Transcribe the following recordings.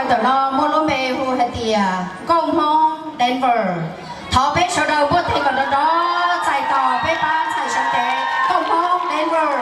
Ntawm no muaj lub npe hu hais tias Nkauj Hmoob Denver. Thov peb sawv daws npuaj teg kom nrov nrov txais tos peb pab ntxhais sawv cev Nkauj Hmoob Denver.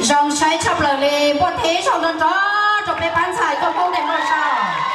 Zoo saib tshaj plaws li, npuaj teg ib zaug nrov nrov rau peb pab ntxhais Nkauj Hmoob Denver sau.